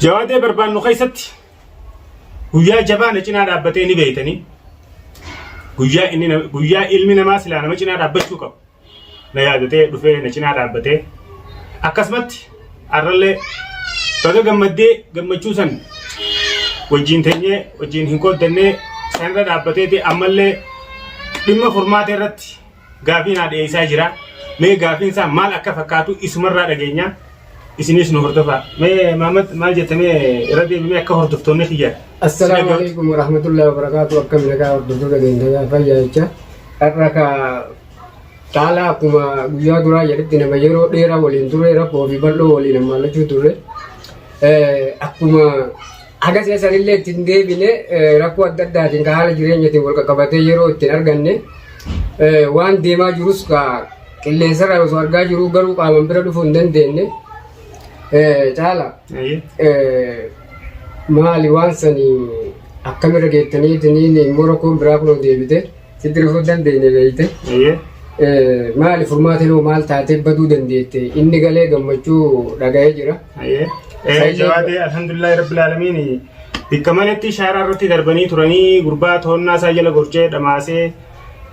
Jawaadee barbaannu keessatti guyyaa jabaa na cinaa dhaabbatee ni beeytanii. Guyyaa inni guyyaa ilmi namaa silaa nama cinaa dhaabbachuu qabu. Na yaadatee dhufee na cinaa dhaabbatee akkasumatti arrallee baga gammaddee gammachuu san wajjin teenyee wajjin hin qooddannee sanirra dhaabbateeti ammallee dhimma furmaata irratti gaafii naa dhiyeessaa jira. Mee gaafiin isaa maal akka fakkaatu isumarraa dhageenya. Isinis nu hordofaa. Mee Maamad maal jette mee irra deebimee akka hordoftoonni kiyya. Assalaamu alaikum warahmatullahi wabarakatuh. Akkam nagaa hordoftoota keenya fayyaa jecha. Har'a ka caalaa akkuma guyyaa duraa jedhetti nama yeroo dheeraa waliin turre rakkoo fi bal'oo waliin hammaallachuu turre. Akkuma haga si'a sanillee ittiin deebine rakkoo adda addaatiin ka haala jireenyatiin wal qaqqabatee yeroo ittiin arganne waan deemaa jirus ka qilleensarraa osoo argaa jiruu garuu qaaman bira dhufuu hin dandeenye. Caala maali waan sanii akkamirra geettaniitiin immoo rakkoon biraa kunoo deebite. Sitti dhufuu hin dandeenye beekte. Ayyee. Maali furmaatiin hoo maal taatee baduu dandeette? Inni galee gammachuu dhaga'ee jira. Ayyee. Jawaadee alhamdulillahi rabbil aalamiin bikka manatti shaaraa irratti darbanii turanii gurbaa toonnaa isaa jala gorchee dhamaasee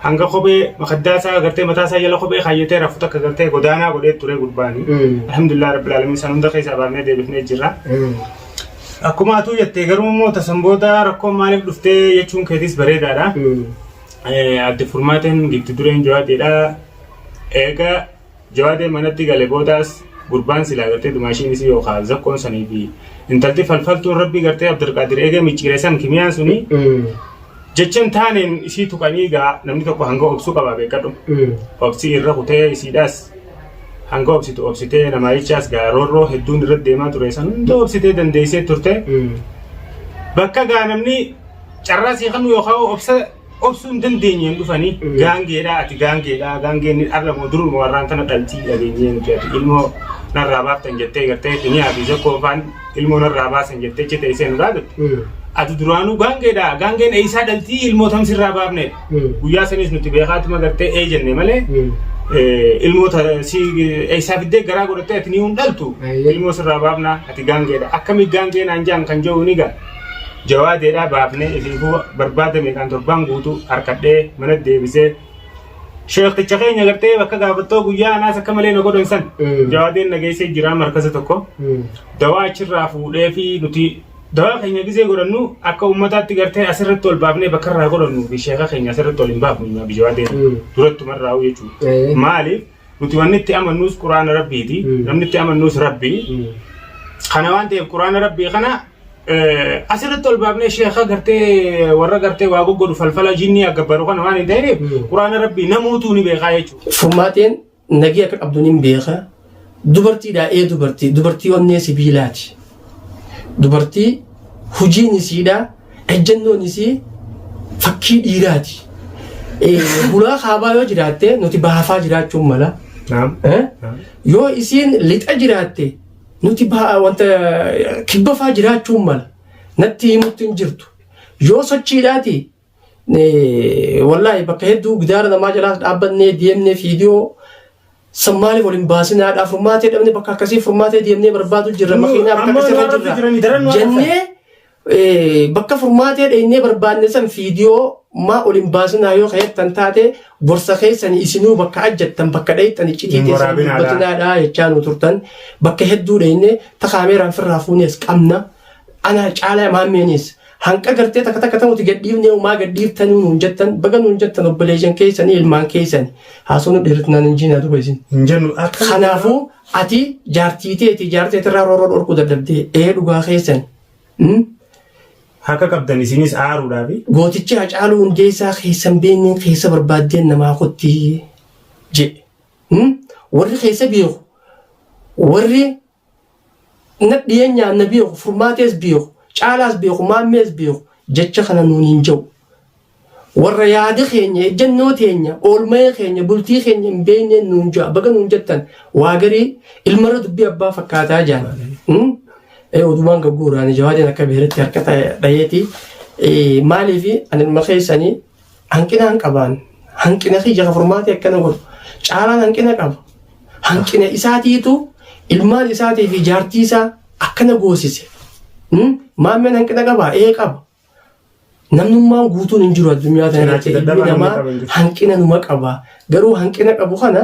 hanga kophee makaddaa isaa gartee mataa isaa jala kophee kaayyatee rafu takka gartee godaanaa godhee ture gurbaani. Alhamdulillahi rabbil aalamiin san hunda keessaa baafnee deebifnee jirra. Akkuma atuu jette garuu immoo tasan booda rakkoon maaliif dhuftee jechuun keetis bareedaadha. Adde Furmaateen giifti dureen Jawaadeedha. Eega Jawaadeen manatti gale boodaas gurbaan silaa gartee dumaashiin isii yookaan zakkoon sanii fi intalti falfaltuun rabbii gartee Abdulqaadir eegee micciire san kimiyaan suni jecha hin taaneen isii tuqanii gaa namni tokko hanga obsuu qaba beekadhu. Obsi irra kutee isiidhaas hanga obsitu obsitee namaayichaas gaa roorroo hedduun irra deemaa ture san hunda obsitee dandeessee turte. Bakka gaa namni carraa sii kennu yookaan obsa obsuu hin dandeenyeen dhufanii gaangeedha ati gaangeedha gaangeen ni dharra moo duruma warraan tana dhaltii dhageenyee nuti ati ilmoo narraa baaftan jettee gartee kiniyaa fi zakkoo faan ilmoo narraa baasan jettee achi teessee nu dhaabette. Ati duraanuu gaangeedha. Gaangeen eessaa dhaltii ilmoo tam sirraa baafneedha. Guyyaa sanis nuti beekaatuma gartee ee jenne malee ilmoo si eessaa fiddee garaa godhattee ati ni hin dhaltu. Ilmoo sirraa baafnaa ati gaangeedha. Akkami gaangee naan jaan kan jedhu ni gaa. Jawaadeedhaa baafnee ifiifuu barbaada meeqaan torbaan guutuu harkadhee mana deebisee Sheekticha keenya gartee bakka gaafattoo guyyaa anaas akka malee na godhan san jawaadeen na geessee jira markaza tokko. Dawaa achirraa fuudhee fi nuti dawaa keenya gizee godhannu akka ummataatti gartee asirratti ol baafnee bakka irraa godhannu fi sheeka keenya asirratti ol hin baafnu nyaab jawaadeen durattumarraa jechuudha. Maaliif nuti wanni itti amannuus quraana rabbiiti namni itti amannuus rabbii. Kana waan ta'eef quraana rabbii kana asirratti ol baafnee sheeka gartee warra gartee waa goggodhu falfala jinnii agabbaru kana waan hin ta'iniif quraana rabbii namuutuu ni beekaa jechuudha. Furmaateen nagee akka qabdu nin beeka. Dubartiidha ee dubartii dubartii onnee sibiilaati. Dubartii hujiin isiidha ejjennoon isii fakkii dhiiraati. Hulaa kaabaa yoo jiraatte nuti baafaa jiraachuun mala. Yoo isiin lixa jiraatte nuti wanta kibbafaa jiraachuun mala. Natti himutti hin jirtu. Yoo sochiidhaati Wallaahi bakka hedduu gidaara namaa jalaas dhaabbannee deemnee fiidiyoo san maaliif waliin baasinaadha furmaatee dhabne bakka akkasii furmaatee deemnee barbaadu jirra makiinaa bakka Ammoo akkasii irra nu jirra jiranii daran nu jennee bakka furmaatee dheeynee barbaanne san fiidiyoo maa ol hin baasinaa yoo ka'ettan taate gorsa keessan isinuu bakka ajjattan bakka dheeyxan iccitii Hin teessan waraabinaadha. dubbatinaadha jechaa nu turtan bakka hedduu dheeyne ta kaameeraan firraa fuunees qabna ana caalaa maammeenis Hanqa gartee takka takka ta'uti gadhiifnee umaa gadhiiftanii nuun jettan baga nuun jettan obboleeyyan keessanii ilmaan keessani haasoo nu dheeratnaan hin jiinaa duba isin. Hin jennu akka Kanaafuu ati jaartii teeti jaartii teetirraa rooroo dhorkuu dadhabdee ee dhugaa keessani. Hmm? Haqa qabdan isinis aaruudhaafi. Gootichi Hacaaluu Hundeessaa keessan beenneen keessa barbaaddeen namaa kotti jedhe. Hmm? Warri keessa beeku warri Na dhiyeenyaan na beeku, Furmaatees beeku, Caalaas beeku, Maammees beeku jecha kana nuun hin ja'u. Warra yaada keenya, ejjennoo teenya, oolmaya keenya, bultii keenya hin beeyneen nuun ja'a. Baga nuun jettan waa garii ilmarra dubbii abbaa fakkaataa jaan. Hmm? Odumaan gagguuraani jawaadeen akka beeratti harka dhayeeti. Maaliif ani ilma keessanii hanqina hin qabaan. Hanqina kiyya ka furmaatee akkana godhu. Caalaan hanqina qaba. Hanqina isaatiitu ilmaan isaatii fi jaartii isaa akkana goosise. Maammeen hanqina qabaa? Ee qaba. Namnummaan guutuun hin jiru addunyaa tana irratti. Cinaacha Ilmi dadhabaa namni namaa qaba hin jiru. hanqina numa qaba. Garuu hanqina qabu kana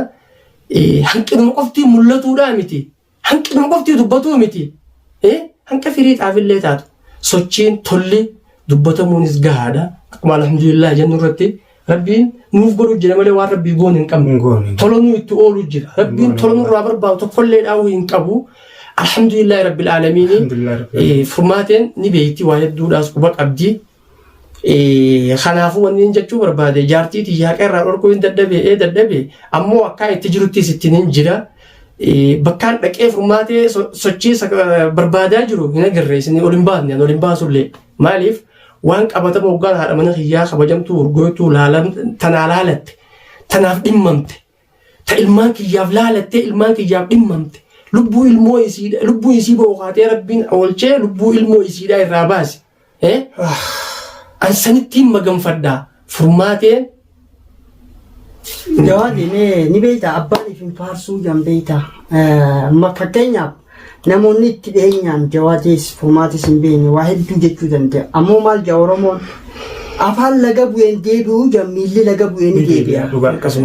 hanqinuma qofti mul'atuudhaa miti. Hanqinuma qofti dubbatuu miti. Hanqa firii xaafillee taatu. Sochiin tolli dubbatamuunis gahaadha. Akkuma alhamdulillah jennu irratti Rabbiin nuuf godhu jira malee waan Rabbii goone hin qabnu. Hin goone. Tola nuu itti oolu jira. Rabbiin tola nurraa barbaadu tokkollee dhaawuu hin qabu. Alhamdulillahi Rabbil Aalamiini. Alhamdulillahi Rabbil Aalamiin. Furmaateen ni beekti waa hedduudhaas quba qabdi. Kanaafuu wanni inni jechuu barbaade jaartii tiyya haqa irraa dhorkuu hin dadhabe ee dadhabe ammoo akkaa itti jiruttis ittiin hin jira. Bakkaan dhaqee furmaatee sochii barbaadaa jiru hin agarre isin ol hin baasne ol hin baasullee. Maaliif waan qabatama hoggaan haadha mana kiyyaa kabajamtuu urgooytuu tanaa laalatte tanaaf dhimmamte ta ilmaan kiyyaaf laalattee ilmaan kiyyaaf dhimmamte lubbuu ilmoo isiidha lubbuu isii bookaatee rabbiin oolchee lubbuu ilmoo isiidha irraa baase. An sanittiin maganfadha furmaateen. Jawaadi mee ni beektaa abbaan ifin faarsuu jan beektaa. Fakkeenyaaf namoonni itti dhiyeenyaan jawaadees furmaatis hin beekne waa hedduu jechuu danda'a. Ammoo maal jaa Oromoon afaan laga bu'een deebi'uu jan miilli laga bu'ee ni deebi'a. Dhugaa. Akkasuma.